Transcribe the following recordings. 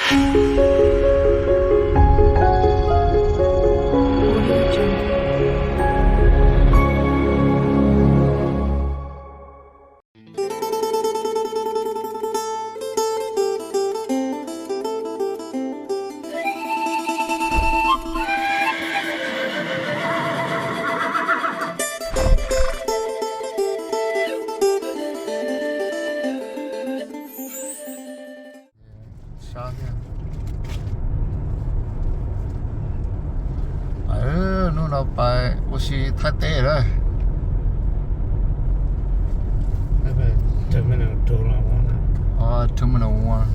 Sab thiab. Hnub no pais ua si Thaib teb lawm. Terminal one.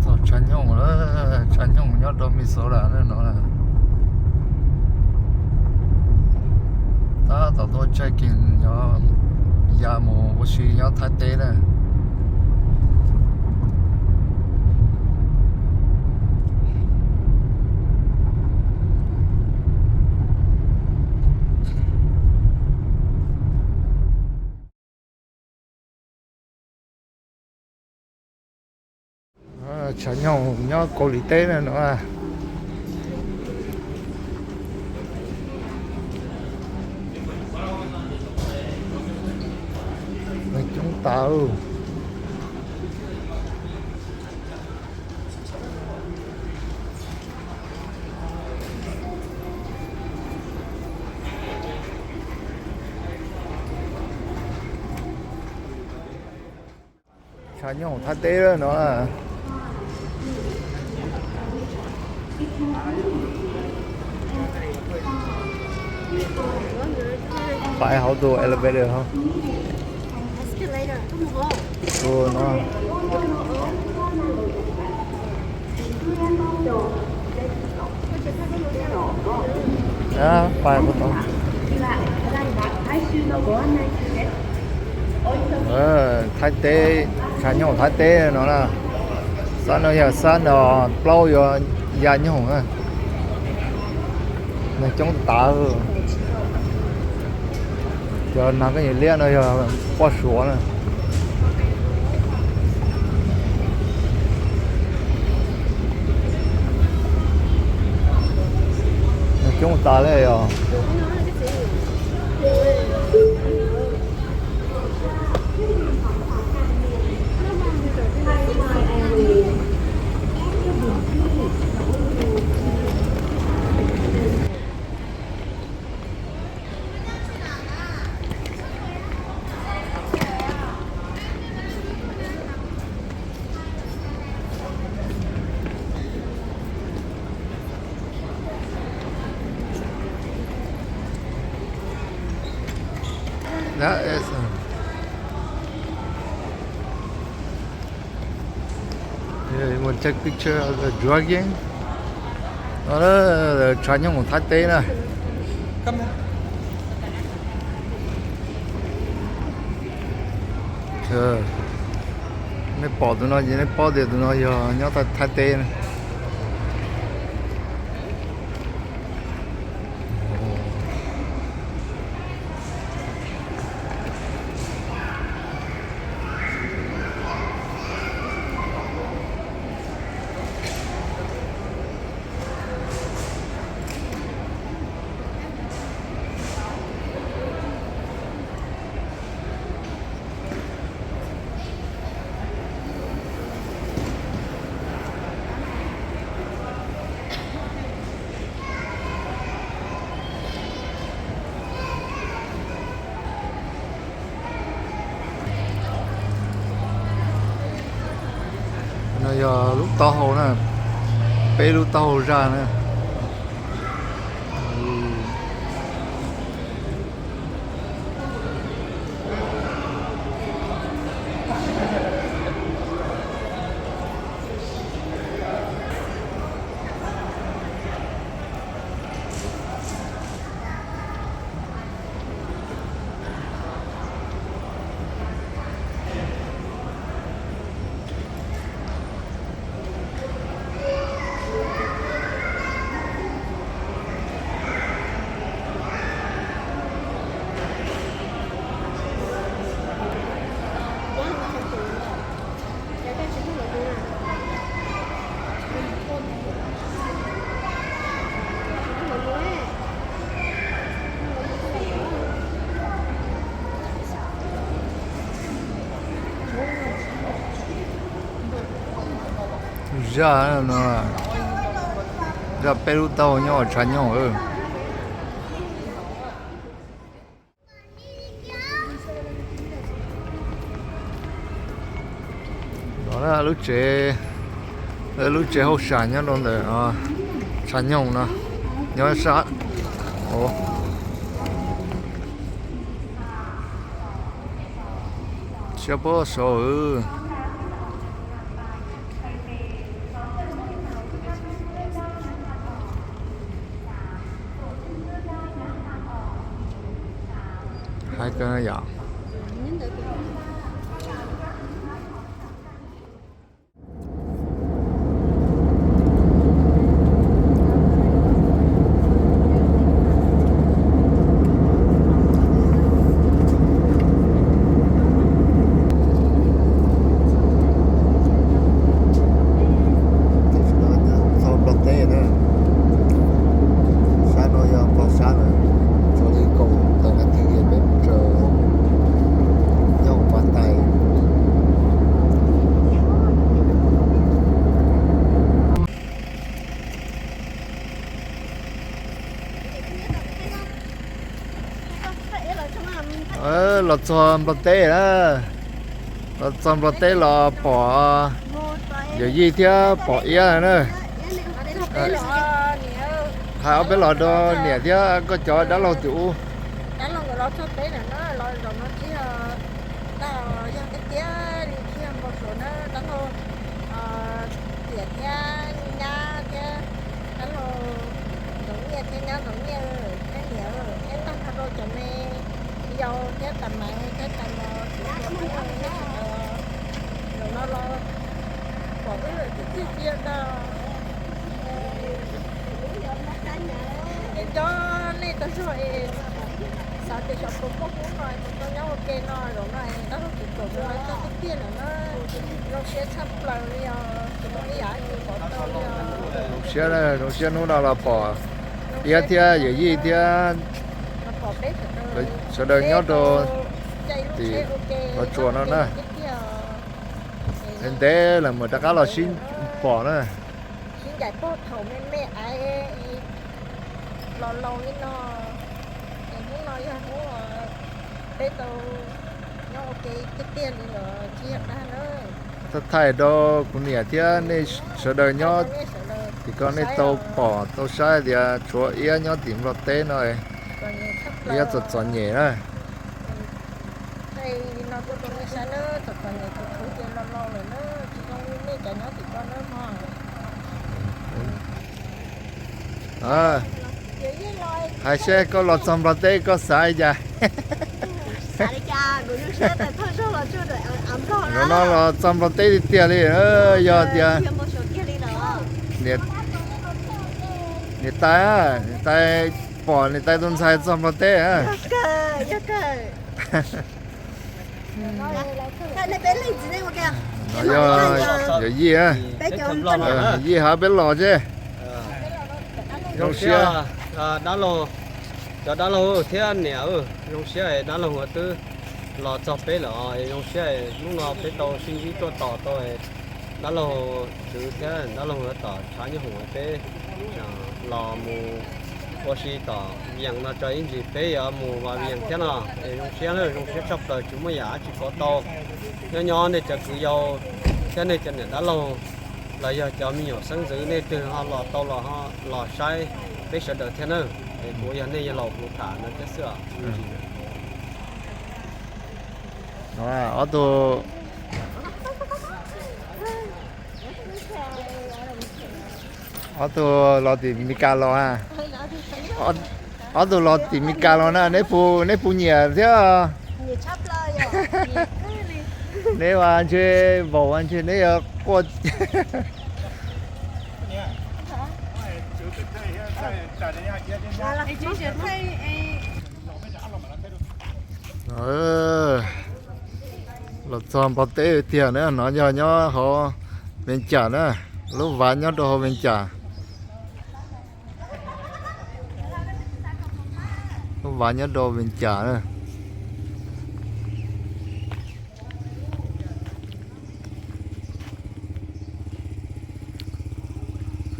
Txog tshav nyooj lawm, tshav nyooj nyob rau Minnesota no na. Tab tom tuaj check in, ya mus ua si nyob Thaib teb na. Tshav nyooj nyob Kaus Lim teb na no. Neeg coob tas. Tshav nyooj Thaib teb no. Pais hauv tus elevator hauv. Tus no. Pais puas tau. Thaib teb, tshav nyooj Thaib teb no na. Sab no yog sab no plaub yuav ya nyoog na. Neeg coob tas. Cov nag koj nyiam liab no yog poj suav na. Neeg coob tas li os. That is, uh, yeah, you want to take picture of the dragon? No, no, no, no, tshav nyooj Thaib teb na. Nej pom tus no ces nej paub tias tus no yog nyob Thaib teb na. No yog lub taub hau na, peb lub taub hau zaj na. Zaj no, zaj peb lub taub hau nyob tshav nyoog. Lub tsev, lub tsev hauj sam nyob rau ntawm tshav nyoog no, nyob sab, siab pob saud. Hais kawg yom. Txog Nplog teb na, sab no yog Nplog sab na, txog li kaum tawm nas this peb tsaws nyob hauv pas tais. Los txog Nplog teb na, los txog Nplog teb los pom yawm yij thiab pom iab na. Hais ob peb los rau niam thiab koj cov dab laug tim ub. Dab laug nkawd los txog peb lawm na, los zaum no thiab, yog tiag tiag li thiaj npau suav na, dab laug tiam thiab nyab thiab, dab laug Zoov Nyiaj thiab nyab Zoov Nyiaj, thiab niam, thiab tag nrho rau cov me yau thiab tais maiv thiab tais mos, zaum no los pom wb lawm tiag tiag tiag ntag. Nco nej tag zog es xav tias xyov puas muaj hnub no es puas tau nyob ua ke no, zaum no es dab laug tus tuam no txog tiag tiag lawm na. Zoo siab tshaj plaws li os, tsis muaj ib yam dab tsi pom tau li os. Zoo siab, zoo siab hnub no los pom iab thiab yawm yij thiab sawv daws nyob rau tim Los Tsuas no na. Ntev lawm mam rov qab los sib pom na. Sib ncaim pog thaum me me aiv los laus li no, es hnub no yog hnub peb tau nyob ua ke tiag tiag li los tsis yog dag na. Thaij thaij rau kuv niam thiab nej sawv daws nyob tim ko nej tau pom tau saib tias tshuav iab nyob tim Nplog teb no, iab txom txom nyem na. Hais seb koj los txog Nplog teb koj xav li cas? Zaum no los txog Nplog teb tiag tiag li, yog tias niam tais, niam tais pom niam tais tus ntxhais txog Nplog teb. Yog yawm yij, yij hab peb los seb. Zoo siab, dab laug, cov dab laug thiab niam, zoo siab dab laug twb los txog peb lawm os, zoo siab hnub no peb tau sib ntsib tuaj tos tau dab laug Tswv thiab dab laug tom tshav nyob hoom peb los mus ua si tom Vias no tso ib ntsis peb yuav mus Vas Vias thiab no. Es zoo siab, zoo siab tshaj plaws tsis muaj yam dab tsi kov tau. Nyob nyob nej cov kwv yau thiab nej cov niam dab laug los yog cov me nyuam xeeb ntxwv nej twg ho los tau los ho los saib peb sawv daws thiab na. Es kuv yog nej yawg laus kuv tham no thiab xwb os. Ob tug, ob tug los tim Mes Kas los a. Ob tug los tim Mes Kas los na, neb puas, neb puas nyiam thiab? Neb ua ntshe vaum ua ntshe neb yuav quaj. Los txog Nplog teb tiag na, no yog nyob hauv Vees Cas na, lub vaj nyob rau hauv Vees Cas. Lub vaj nyob rau Vees Cas na.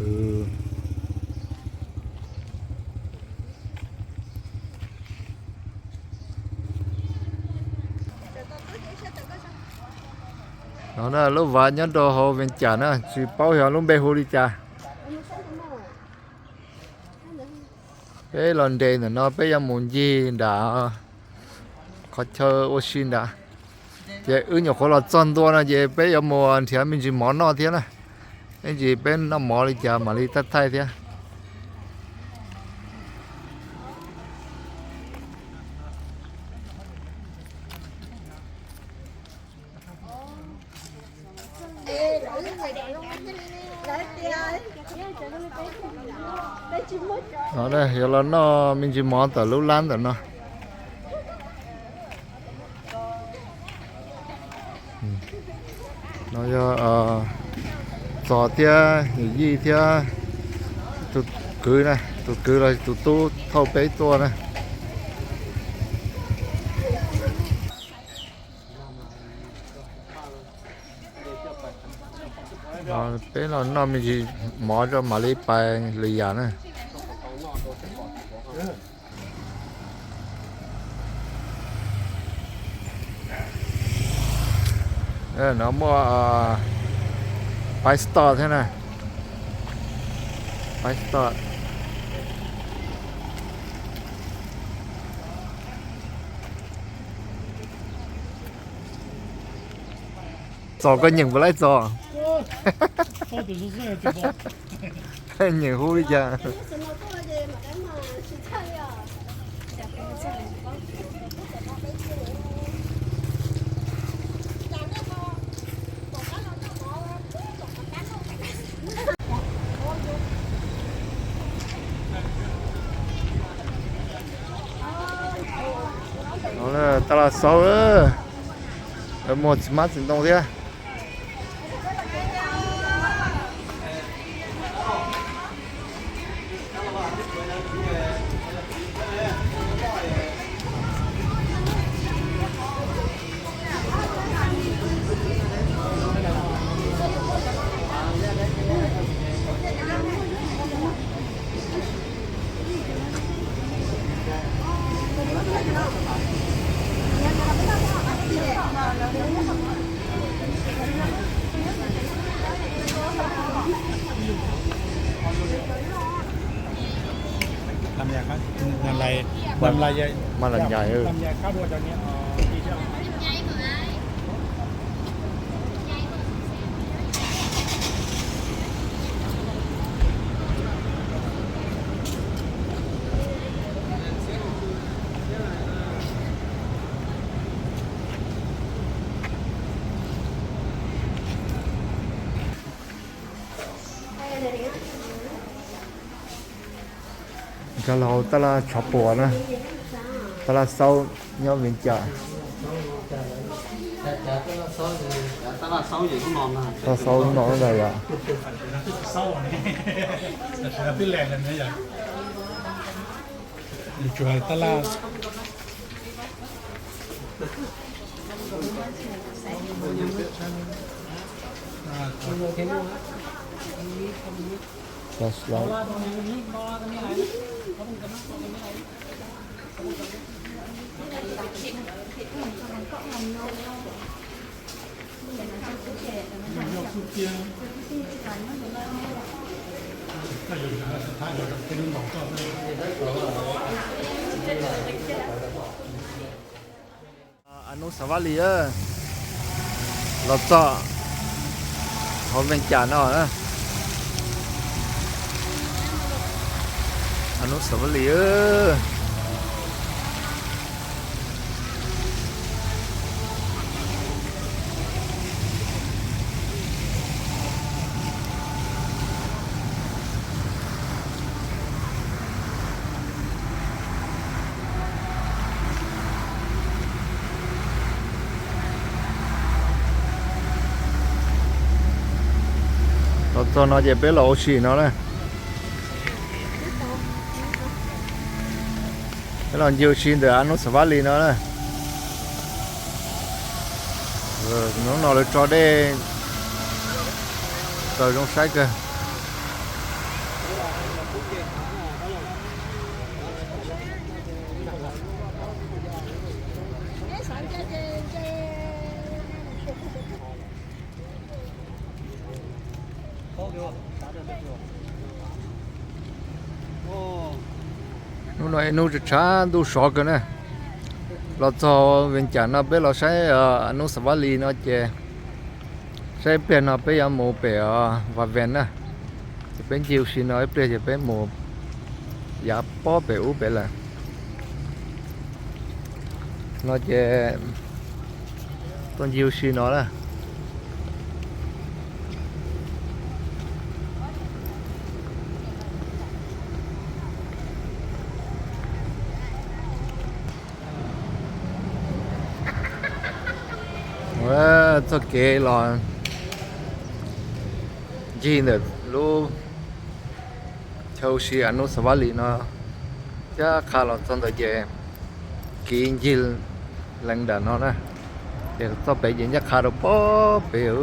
No na, lub vaj nyob rau hauv Vees Cas na, tsis paub yog lub npe hu li cas. Peb los nres ntawm no peb yuav mus ncig nram qhov chaw ua si nrad. Ces wb nyuam qhuav los txog ntua no ces peb yuav mus nrhiav me ntsis mov noj thiab na. Ib ntsis peb noj mov li cas mam li thaij thaij thiab. No yuav los noj me ntsis mov tom lub lab ntawm no. No yog Txos thiab Yim Yij thiab tus kwv na, tus kwv los tus tub thauj peb tuaj na. Peb los noj me ntsis mov tso mam li pais lwm yam na. No muaj Pi Store thiab na. Pi Store. Txos, koj nyeem puas laib Txos? Nyeem hu li cas? Taj Laj Xaub, muag txiv hmab txiv ntoo thiab. Nkag los hauv Taj Laj Tshav Puam na, Taj Laj Xaub nyob Vias Cas. Taj Laj Xaub no ntag yom. Tsuas Taj Laj. Anub Xav Vab Lis, los txog hauv Vees Cas no. Anub Xav Vab Lis. Los txog no ces peb los ua si no na. Peb los ncig ua si ntawm Anub Xav Vab Lis no na. Hnub no lawv tso dej txaws zoo saib kawg. Hnub no ib hnub tshav tshav ntuj sov kawg na. Los txog Vees Cas no peb los saib Anus Xas Vas Lis no ces saib ib pliag no peb yuav mus pem Vas Vees na. Ces peb ncig ua si no ib pliag ces peb mus yav pob pem ub pem lawm. No ces tuaj ncig ua si no na. Txoj kev los ncig ntawm lub chaw ua si Anus Xas Vas Lis no thiab qha los txog ntawd ces kiv ncig lees nram no na. Ces txoj pem ces ncaj qha rau pob pem.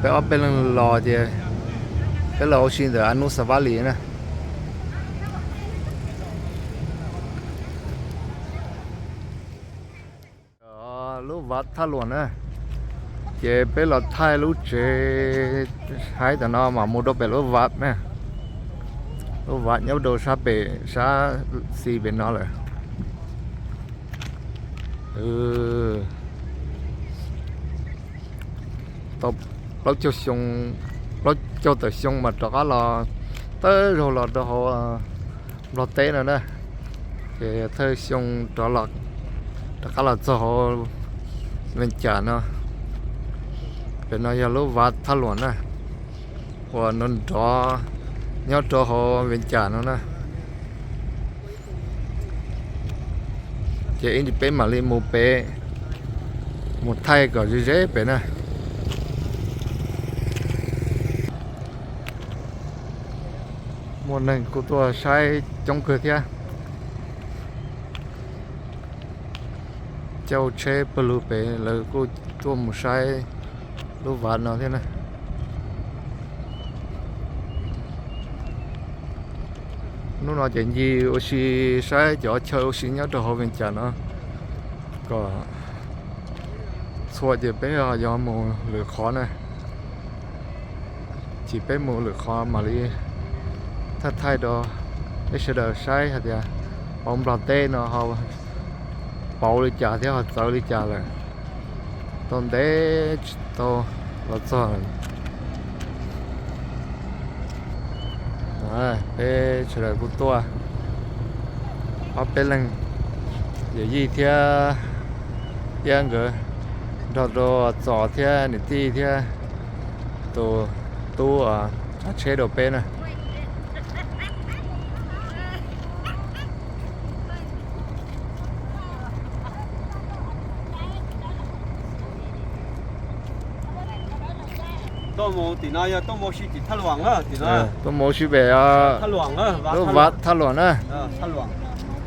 Peb ob peb leeg los ces peb los ua si ntawm Anus Xas Vas Lis na. Lub vaj Thaj Luam na, ces peb los thaij lub tsev haib tam no mas mus rau pem lub vaj na. Lub vaj nyob rau sab pem sab xis pem no lawm. Tau plaub caug xyoo, plaub caug tawm xyoo mas rov qab los, tawm zaug los rau hauv Nplog teb no na. Ces thawj xyoo rov los, rov qab los txog hauv Vees Cas no. Pem no yog lub vaj Thaj Luam na, uas nrov nrov nyob rau hauv Vees Cas no na. Ces ib ntsis peb mam li mus pem, mus thaij kom ze ze pem na. Muaj neeg kuj tuaj saib coob kawg thiab. Caij tsheb pawg lug pem lawv kuj tuaj mus saib lub vaj no thiab na. Hnub no ces ncig ua si saib cov chaw ua si nyob rau hauv Vees Cas no kom txhua ces peb yog mus lwm qhov na. Ces peb mus lwm qhov mam li thaij thaij rau peb sawv daws saib hais tias hauv Nplog teb no ho pauv li cas thiab ho txawv li cas lawm. Tau ntev tsis tau los txog. Peb sawv daws kuj tuaj ob peb leeg, yawm yij thiab, thiab nkawd nrog rau Txos thiab niam tij thiab tus tub tsav tsheb rau peb na. Tuaj mus tim no yog tuaj mus si tim Thaj Luam, tim no tuaj mus si pem lub vaj Thaj Luam na.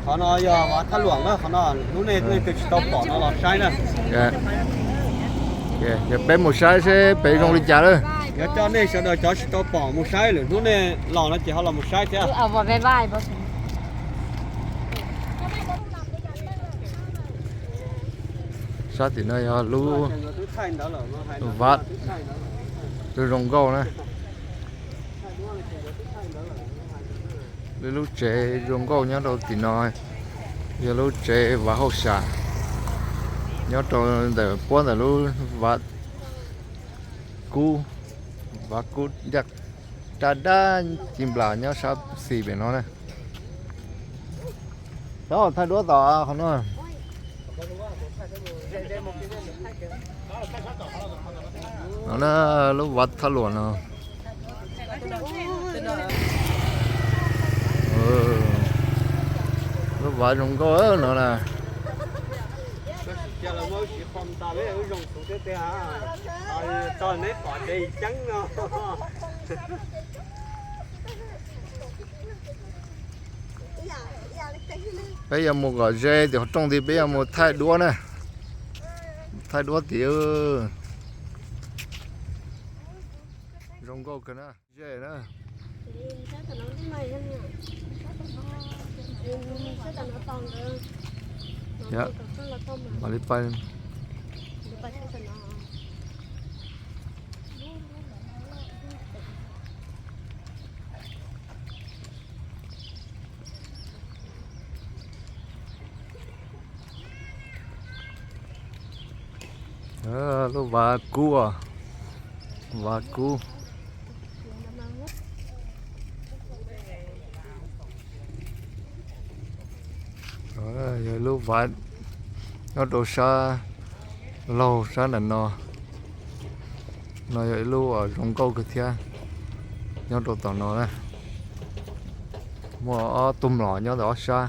Qhov no yog vaj Thaj Luam na, qhov no hnub nej leej twg tsis tau pom no los saib na. Yog peb mus saib seb pem zoo li cas lawm. Yog coj nej sawv daws cov tsis tau pom mus saib lwm hnub nej los no ces ho los mus saib thiab. Sab tim no yog lub vaj zoo nkauj na. Lub tsev zoo nkauj nyob rau tim no yog lub tsev Vaj Hauj Sam, nyob rau ntawm puab ntawm lub vaj kub, vaj kub ncaj raj dab ci nplas nyob sab xis pem no na. Thaij duab tom qhov no. No na, lub vaj Thaj Luam no. Lub vaj zoo nkauj no na. Peb yuav mus kom ze tim qhov rooj tid, peb yuav mus thaij duab na. Thaij duab tid. Zoo nkauj kawg na, ze na. Yog, mam li pais. Lub vaj kub, vaj kub. Yog ib lub vaj nyob rau sab laug sab ntawm no. No yog ib lub zoo nkauj kawg thiab, nyob rau tom no na. Muaj ob tug mlom nyob ntawm ob sab.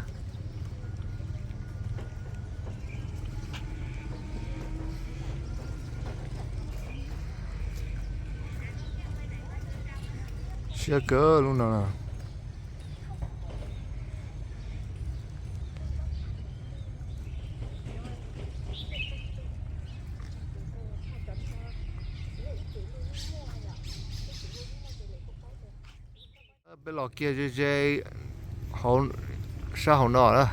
Siab kawg lub no. Peb los kiag ze ze sab hauv no na.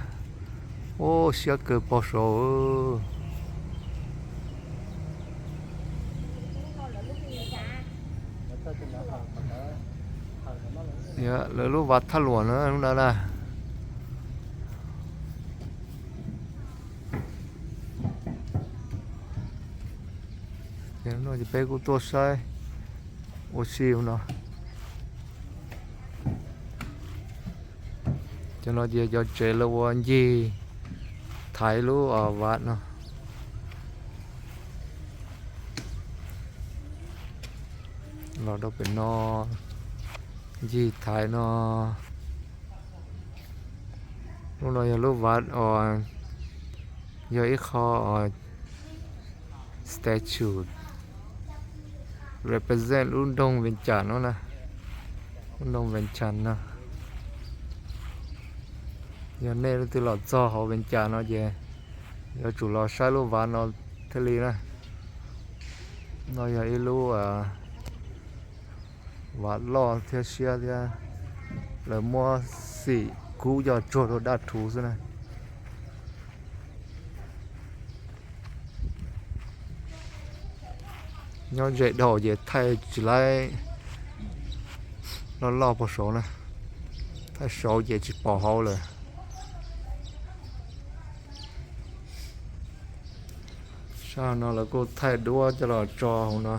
Ub, siab kawg pog saud. Lawv lub vaj thaj luam na, lub no na. Ces peb kuj tuaj saib ua si no. Cov no ces cov tsev lawv ua ncig thaiv lub vaj no. Los rau pem no, ncig thaiv no. Lub no yog lub vaj, yog ib qho statue represent lub nroog Vees Cas no na. Lub nroog Vees Cas no. Yog nej leej twg los txog hauv Vees Cas no ces yuav tsum los saib lub vaj no thiaj li na. No yog ib lub vaj loj thiab siab thiab, lawv muab xim kub coj tsuag rau dab rhuv xwb na. Nyob ze dhau ces thaij tsis laib loj loj pog saud na, thaij saud ces tsis pom hauv lawm. Sab no lawv kuj thaij duab coj los tso hauv no.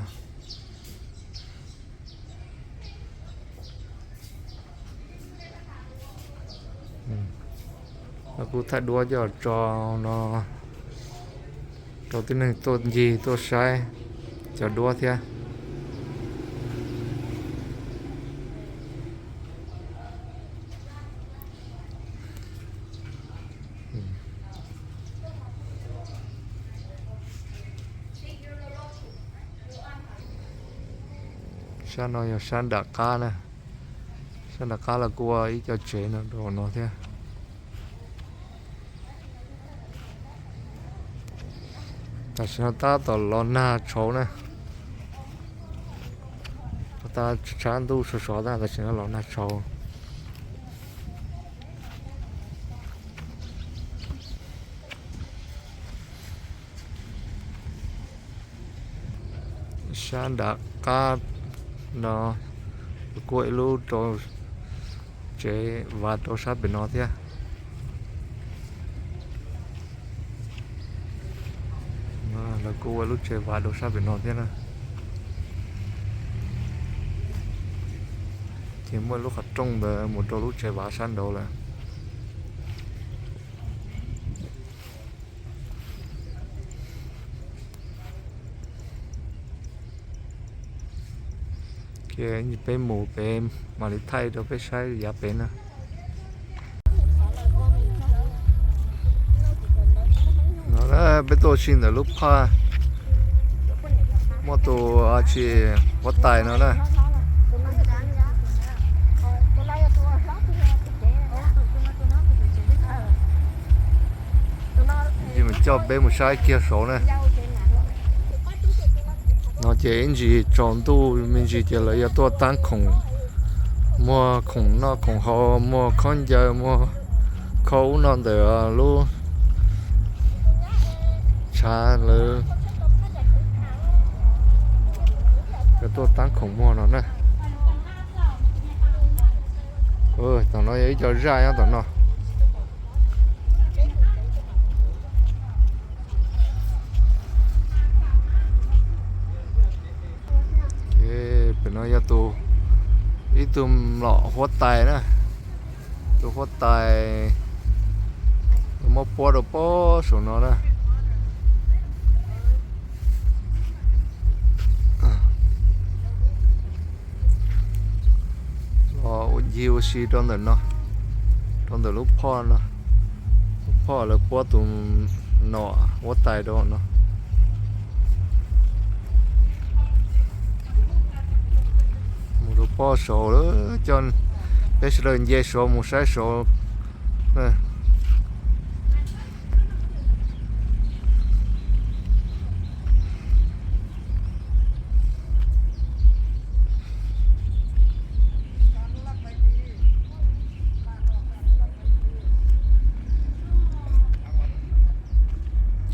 Lawv kuj thaij duab coj los tso no rau tib neeg tuaj ncig tuaj saib cov duab thiab. Sab no yog sab nram qab na, sab nram qab los kuj ua ib co tsev no rau no thiab. Tam sim no tab tom los nag tshauv na, tab tshav ntuj sov sov tab tam sim no los nag tshauv. Sab nram qab no kuj ua ib lub rau tsev vaj rau sab pem no thiab. Lawv kuj ua lub tsev vaj rau sab pem no thiab na. Ces muaj lub qhov rooj ntawd mus rau lub tsev vaj sab nraud lawm. Peb mus pem mam li thaij rau peb saib yav pem na. No peb tuaj ua si ntawm lub phaj, muaj tus tsis huab tais no na. Mus coj peb mus saib kiag saud na. No ces ib ntsis tsaus ntuj me ntsis ces lawv yuav tuaj tab khoom, muag khoom noj khoom haus, muag khaub ncaws, muag khob ub no ntawm lub tshav lawv yuav tuaj tab khoom muag no na. Tom no yog ib co zaj nyob tom no. Pem no yog tus, ib tug mlom huab tais na, tus huab tais muab puab rau pob saum no na. Los ua ncig ua si rau ntawm no, rau ntawm lub phoj no, lub phoj lawv puab tus nom huab tais rau no. Mus rau pob saud, coj peb sawv daws nce saud mus saib saud.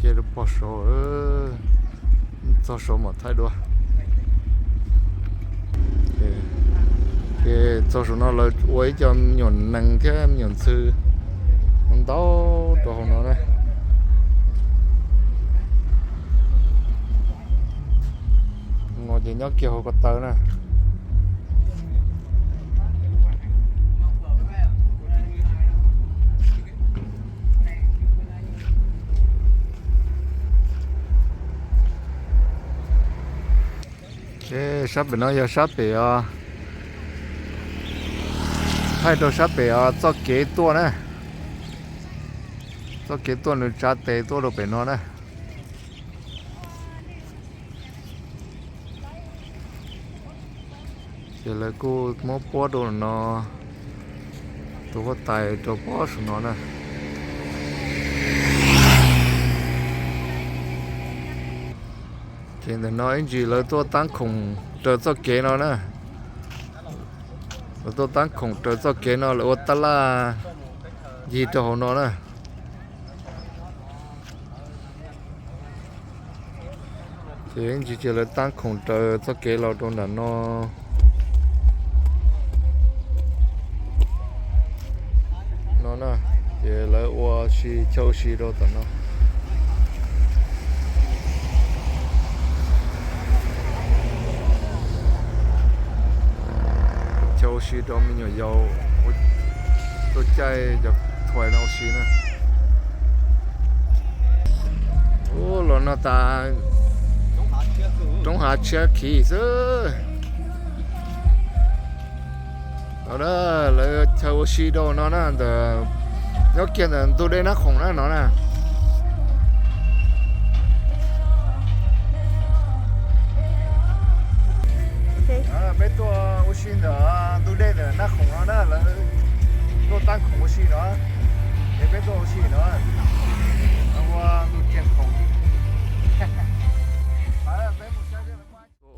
Ces rau pob saud, txog saud mam thaij dua. Ces txog saum no lawv ua ib co me nyuam nees thiab me nyuam ntxhw ntau rau hauv no na. No ces nyob kiag hauv ko taw na. Sab pem no yog sab pem, thaij rau sab pem txoj kev tuaj na. Txoj kev tuaj nws tsa tes tuaj rau pem no na. Ces lawv kuj muab puab rau no, tus huab tais rau pob saum no na. Ces ntawm no ib ntsis lawv tuaj tab khoom raws txoj kev no na. Lawv tuaj tab khoom raws txoj kev no lawv ua tab laj ncig rau hauv no na. Ces ib ntsis ces lawv tab khoom raws txoj kev los rau nram no. No na, ces lawv ua si chaw ua si rau tom no. Chaw ua si rau me nyuam yaus tuaj caij cov thuais no ua si na. Ub, los no tas roob hav tshiab khiv xwb. Lawv chaw ua si rau no na, ntawm nyob kiag ntawm ntug dej Nab Khoom na no na. Peb tuaj ua si ntawm ntug dej ntawm Nab Khoom no na, lawv tuaj tab khoom ua si no, es peb tuaj ua si no, ua ntug Tsiaj Khoom.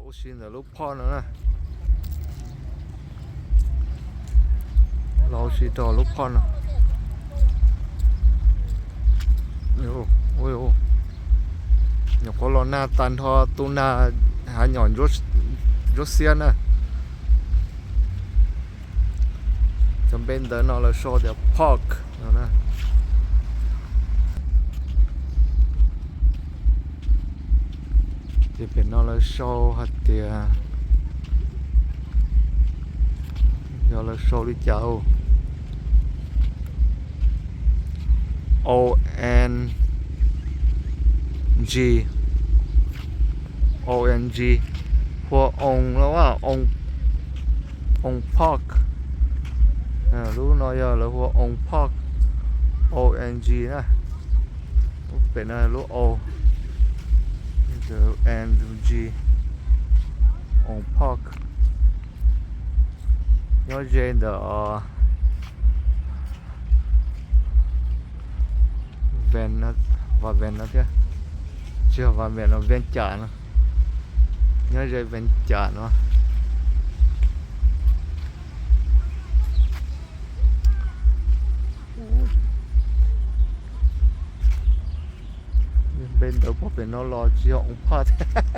Ua si ntawm lub phoj no na. Los ua si rau lub phoj no. Nyuam qhuav los nag tag nrho, tu nag hav nyom ntsuab xiab na. Cov npe ntawv no lawv sau tias park no na. Ces pem no lawv sau hais tias, yog lawv sau li cas, O N G, O N G, hua O N no, O N Park. Lub no yog lawv hua O N Park, O N G na. Lub pem no lub O, N G, O N Park. Nyob ze ntawm Ven, Vaj Ven no thiab, tsis yog Vaj Ven no, Ven Cas no. Nyob ze Vees Cas no. Npe ntawd pog pem no los tsis yog oo phaj thiab.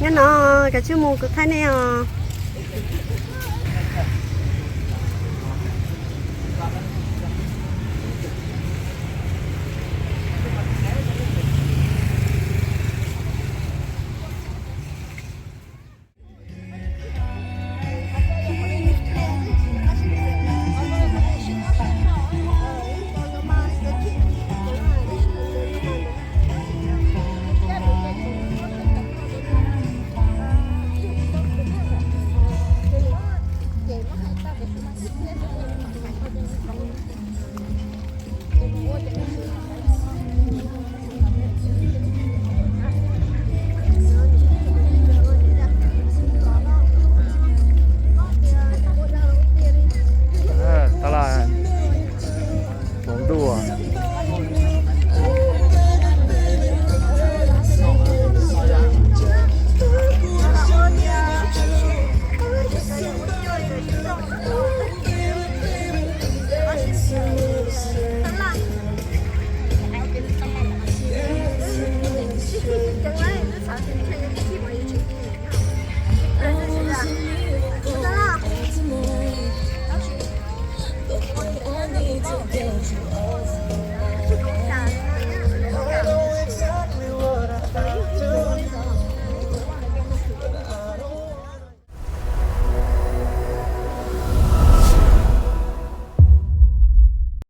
Nyob no, kav tsij mus, kuv thaij nej os.